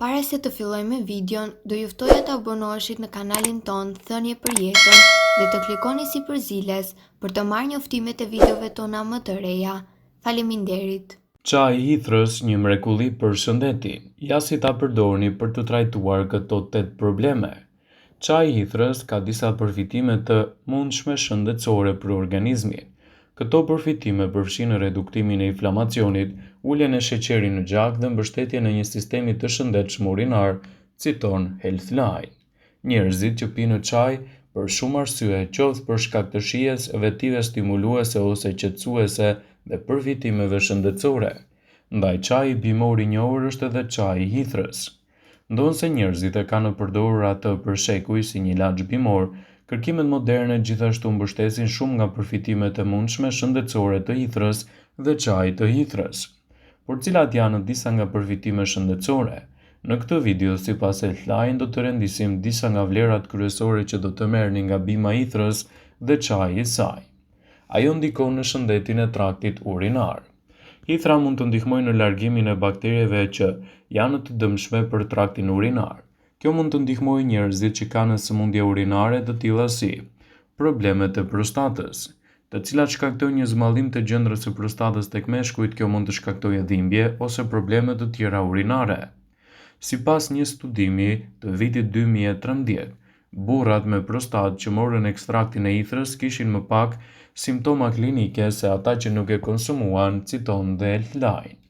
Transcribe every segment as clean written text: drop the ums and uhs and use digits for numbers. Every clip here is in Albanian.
Para se të fillojmë me videon, do ju ftoja të abonoheshit në kanalin tonë Thënie për Jetën dhe të klikoni sipër ziles për të marrë njoftimet e videove tona më të reja. Faleminderit! Çaji i hithrës, një mrekulli për shëndetin, ja si ta përdorni për të trajtuar këto tetë probleme. Çaji i hithrës ka disa përfitime të mundshme shëndetësore për organizmin. Këto përfitime përfshijnë reduktimin e inflamacionit, uljen e sheqerit në gjak dhe mbështetjen e një sistemi të shëndetshëm urinar, citon Healthline. Njerëzit që pinë çaj për shumë arsye, qoftë për shkak të shijes, vetive stimuluese ose qetësuese dhe përfitimeve shëndetësore. Ndaj çaji bimor i njohur është edhe çaji i hithrës. Ndonëse njerëzit e kanë përdorur atë për shekuj si një ilaç bimor, kërkimet moderne gjithashtu mbështesin shumë nga përfitimet e mundshme shëndetësore të hithrës dhe çajit të hithrës. Por cilat janë disa nga përfitimet shëndetësore? Në këtë video, sipas Healthline do të rendisim disa nga vlerat kryesore që do të merrni nga bima e hithrës dhe çaji i saj. Ajo ndikon në shëndetin e traktit urinar. Hithra mund të ndihmojë në largimin e bakterieve që janë të dëmshme për traktin urinar. Kjo mund të ndihmojë njerëzit që kanë sëmundje urinare të tilla si problemet e prostatës, të cilat shkaktojnë një zmadhim të gjëndrës së prostatës tek meshkujt, kjo mund të shkaktojë dhimbje ose probleme të tjera urinare. Sipas një studimi të vitit 2013, Burrat me prostatë që morën ekstraktin e hithrës kishin më pak simptoma klinike se ata që nuk e konsumuan, citon The Healthline.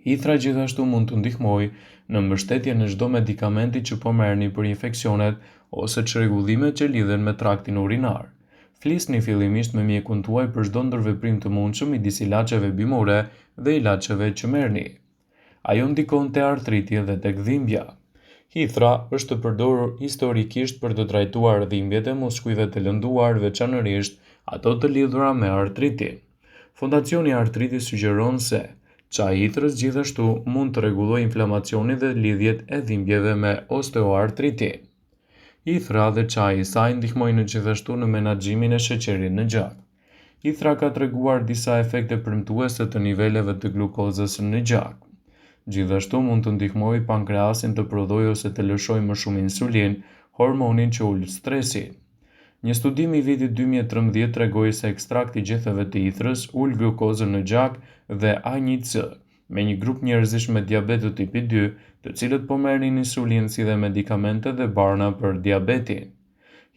Hithra gjithashtu mund të ndihmojë në mbështetjen e çdo medikamenti që po merrni për infeksionet ose çrregullimet që lidhen me traktin urinar. Flisni fillimisht me mjekun tuaj për çdo ndërveprim të mundshëm midis ilaçeve bimore dhe ilaçeve që merrni. Ajo ndikon te artriti dhe tek dhimbja. Hithra është përdorur historikisht për të trajtuar dhimbjet e muskujve të lënduar, veçanërisht ato të lidhura me artritin. Fondacioni i Artritit sugjeron se çaji i hithrës gjithashtu mund të rregullojë inflamacionin dhe lidhjet e dhimbjeve me osteoartritin. Hithra dhe çaji i saj ndihmojnë gjithashtu në menaxhimin e sheqerit në gjak. Hithra ka treguar disa efekte premtuese të niveleve të glukozës në gjak. Gjithashtu mund të ndihmojë pankreasin të prodhojë ose të lëshojë më shumë insulinë, hormonin që ul stresin. Një studim i vitit 2013 tregoi se ekstrakti i gjetheve të hithrës ul glukozën në gjak dhe A1C, me një grup njerëzish me diabet të tipit 2, të cilët po merrnin insulinë si dhe medikamente dhe barna për diabetin.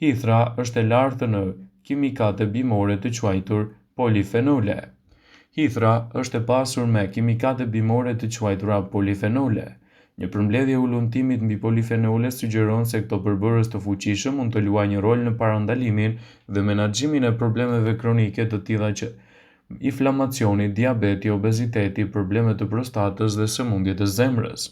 Hithra është e lartë në kimikate bimore të quajtur polifenole. Hithra është e pasur me kimikate bimore të quajtura polifenole. Një përmbledhje e hulumtimit mbi polifenole sugjeron se këto përbërës të fuqishëm mund të luajnë një rol në parandalimin dhe menaxhimin e problemeve kronike të tilla që inflamacioni, diabeti, obeziteti, probleme të prostatës dhe sëmundjet e zemrës.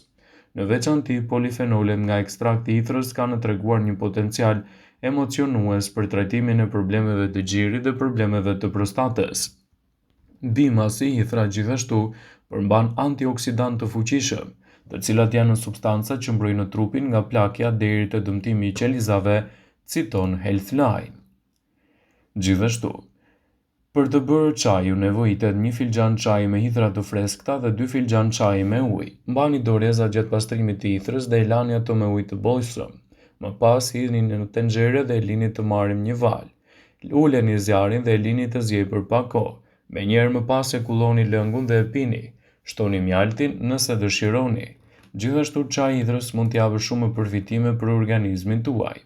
Në veçanti, polifenolet nga ekstrakti i hithrës kanë treguar një potencial emocionues për trajtimin e problemeve të gjirit dhe problemeve të prostatës. Bima si hithra gjithashtu përmban antioksidantë të fuqishëm, të cilat janë substanca që mbrojnë trupin nga plakja deri te dëmtimi i qelizave, citon Healthline. Gjithashtu, Për të bërë çaj ju nevojitet një filxhan çaji me hithra të freskëta dhe dy filxhanë çaji me ujë. Mbani doreza gjatë pastrimit të hithrës dhe i lani ato me ujë të bollshëm. Më pas hidhni në tenxhere dhe e lini të marrim një valë. Uleni zjarrin dhe e lini të ziejë për pak kohë. Menjëherë më pas e kulloni lëngun dhe e pini. Shtoni mjaltin nëse dëshironi. Gjithashtu çaji i hithrës mund të japë shumë përfitime për organizmin tuaj.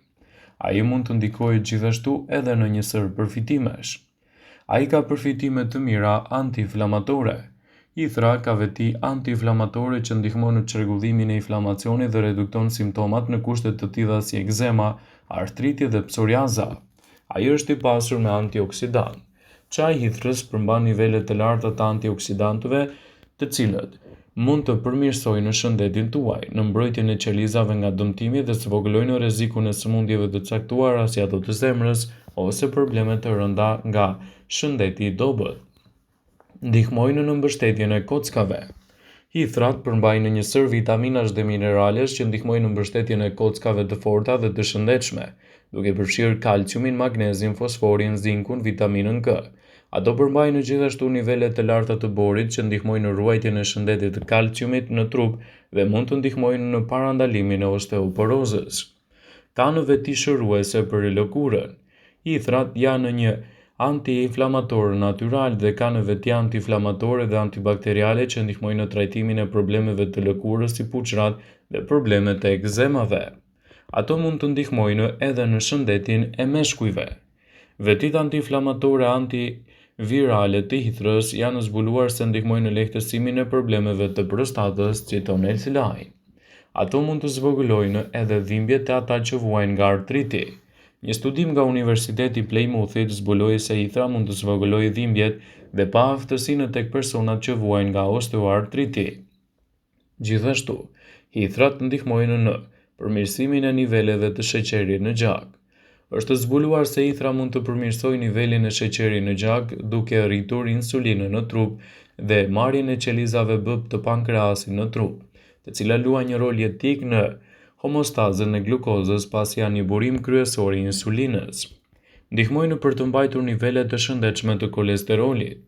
Ai mund të ndikojë gjithashtu edhe në një sërë përfitimesh. Ai ka përfitime të mira antiinflamatore. Hithra ka veti antiinflamatore që ndihmon në çrregullimin e inflamacionit dhe redukton simptomat në kushte të tilla si ekzema, artriti dhe psoriaza. Ai është i pasur me antioksidantë. Çaji i hithrës përmban nivele të larta të antioksidantëve, të cilët mund të përmirësojnë shëndetin tuaj, në mbrojtjen e qelizave nga dëmtimi dhe zvogëlojnë rrezikun e sëmundjeve të caktuara si ato të zemrës ose probleme të rënda nga shëndeti i dobët. Ndihmojnë në mbështetjen e kockave. Hithrat përmbajnë një sërë vitaminash dhe mineralesh që ndihmojnë në mbështetjen e kockave të forta dhe të shëndetshme. duke përfshirë kalciumin, magnezin, fosforin, zinkun, vitaminën K. Ato përmbajnë gjithashtu nivele të larta të borit që ndihmojnë në ruajtjen e shëndetit të kalciumit në trup dhe mund të ndihmojnë në parandalimin e osteoporozës. Kanë veti shëruese për lëkurën. Hithrat janë një anti-inflamator natyral dhe kanë veti anti-inflamatore dhe antibakteriale që ndihmojnë në trajtimin e problemeve të lëkurës si puçrrat dhe problemet e ekzemave. Ato mund të ndihmojnë edhe në shëndetin e meshkujve. Vetitë anti-inflamatore antivirale të hithrës janë zbuluar se ndihmojnë në lehtësimin e problemeve të prostatës, citon Healthline. Ato mund të zvogëlojnë edhe dhimbjet te ata që vuajnë nga artriti. Një studim nga Universiteti i Plymouthit zbuloi se hithra mund të zvogëlojë dhimbjet dhe paaftësinë tek personat që vuajnë nga osteoartriti. Gjithashtu, hithrat ndihmojnë në përmirësimin e niveleve të sheqerit në gjak. Është zbuluar se hithra mund të përmirësojë nivelin e sheqerit në gjak duke rritur insulinën në trup dhe marrjen e qelizave B të pankreasit në trup, të cilat luajnë një rol jetik në homostazën e glukozës pasi janë një burim kryesor i insulinës. Ndihmojnë për të mbajtur nivele të shëndetshme të kolesterolit.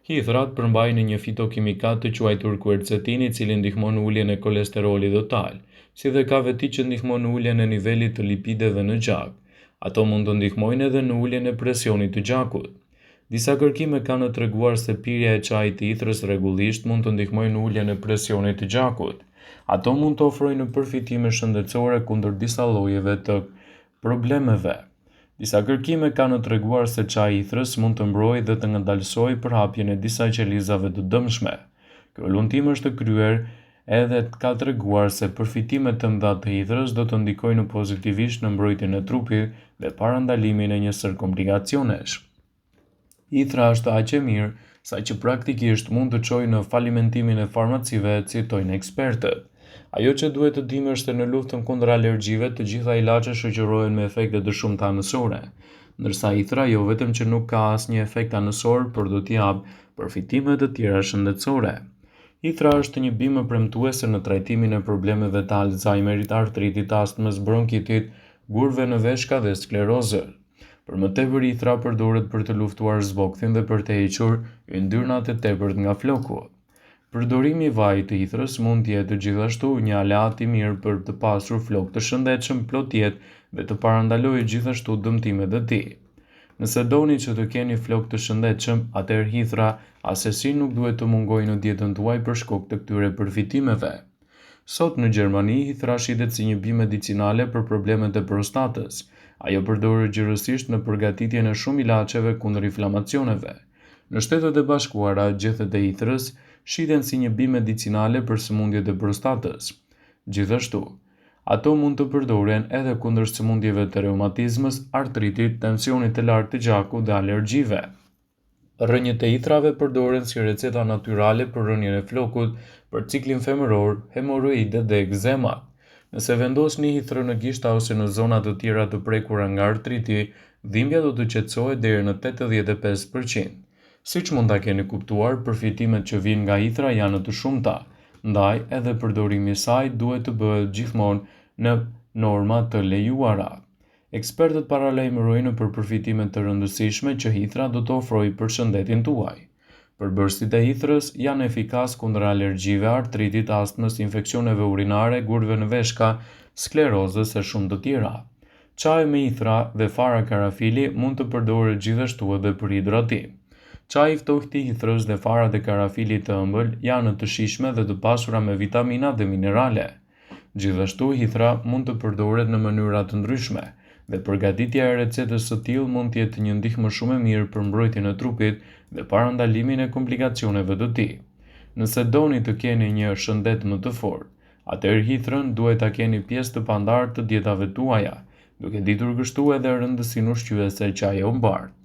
Hithrat përmbajnë një fitokimikat të quajtur kuercetin i cili ndihmon në uljen e kolesterolit total, si dhe ka veti që ndihmon në uljen e nivelit të lipideve në gjak. Ato mund të ndihmojnë edhe në uljen e presionit të gjakut. Disa kërkime kanë treguar se pirja e çajit të hithrës rregullisht mund të ndihmojë në uljen e presionit të gjakut. Ato mund të ofrojnë përfitime shëndetësore kundër disa llojeve të problemeve. Disa kërkime kanë treguar se çaji i hithrës mund të mbrojë dhe të ngadalësojë përhapjen e disa qelizave të dëmshme. Ky hulumtim është kryer edhe ka treguar se përfitimet e mëdha të hithrës do të ndikojnë pozitivisht në mbrojtjen e trupit dhe parandalimin e një sërë komplikacionesh. Hithra është aq e mirë, saqë praktikisht mund të çojë në falimentimin e farmacive, citojnë ekspertët. Ajo që duhet të dimë është se në luftën kundër alergjive të gjitha ilaçet shoqërohen me efekte të shumta anësore, ndërsa hithra jo vetëm që nuk ka asnjë efekt anësor, por do t'i japë përfitime të tjera shëndetësore. Hithra është një bimë premtuese në trajtimin e problemeve të Alzheimerit, artritit, astmës, bronkitit, gurëve në veshka dhe sklerozës. Për më tepër hithra përdoret për të luftuar zbokthin dhe për të hequr yndyrnat e tepërt nga floku. Përdorimi i vajit të hithrës mund të jetë gjithashtu një aleat i mirë për të pasur flokë të shëndetshëm plot jetë dhe të parandalojë gjithashtu dëmtimet e tij. Nëse doni që të keni flokë të shëndetshëm, atëherë hithra assesi nuk duhet të mungojë në dietën tuaj për shkak të këtyre përfitimeve. Sot në Gjermani, hithra shitet si një bimë medicinale për problemet e prostatës. Ajo përdoret gjerësisht në përgatitjen e shumë ilaçeve kundër inflamacioneve. Në Shtetet e Bashkuara, gjethet e hithrës shiten si një bimë medicinale për sëmundjet e prostatës. Gjithashtu, Ato mund të përdoren edhe kundër sëmundjeve të reumatizmës, artritit, tensionit të lartë të gjakut dhe alergjive. Rrënjët e hithrave përdoren si receta natyrale për rënien e flokut, për ciklin femëror, hemorroidet dhe ekzemat. Nëse vendosni hithrën në gishta ose në zona të tjera të prekura nga artriti, dhimbja do të qetësohet deri në 85%. Siç mund ta keni kuptuar, përfitimet që vijnë nga hithra janë të shumta, ndaj edhe përdorimi i saj duhet të bëhet gjithmonë në norma të lejuara. Ekspertët paralajmërojnë për përfitime të rëndësishme që hithra do të ofrojë për shëndetin tuaj. Përbërësit e hithrës janë efikas kundër alergjive, artritit, astmës, infeksioneve urinare, gurëve në veshka, sklerozës e shumë të tjera. Çaji me hithra dhe fara karafili mund të përdoret gjithashtu edhe për hidratim. Çaji i ftohtë i hithrës dhe farat e karafilit të ëmbël janë të shijshme dhe të pasura me vitamina dhe minerale. Gjithashtu, hithra mund të përdoret në mënyra të ndryshme, dhe përgatitja e recetës së tillë mund të jetë një ndihmë shumë e mirë për mbrojtjen e trupit dhe parandalimin e komplikacioneve të tij. Nëse doni të keni një shëndet më të fortë, Atëherë hithrën duhet ta keni pjesë të pandarë të dietave tuaja, duke ditur kështu edhe rëndësinë ushqyese që ajo mbart.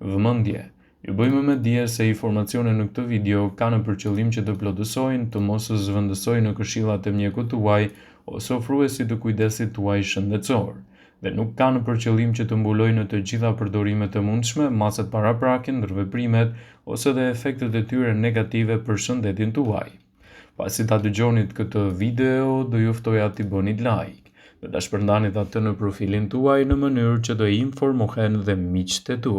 Vëmendje! Ju bëjmë me dije se informacionet në këtë video kanë për qëllim që të plotësojnë, të mos zëvendësojnë këshillat e mjekut tuaj ose ofruesit të kujdesit tuaj shëndetësor, dhe nuk kanë për qëllim që të mbulojnë të gjitha përdorimet e mundshme, masat paraprake, ndërveprimet ose dhe efektet e tyre negative për shëndetin tuaj. Pasi ta dëgjonit këtë video, do ju ftoja t'i bënit like, dhe ta shpërndanit atë në profilin tuaj në mënyrë që të informohen dhe miqtë e tu.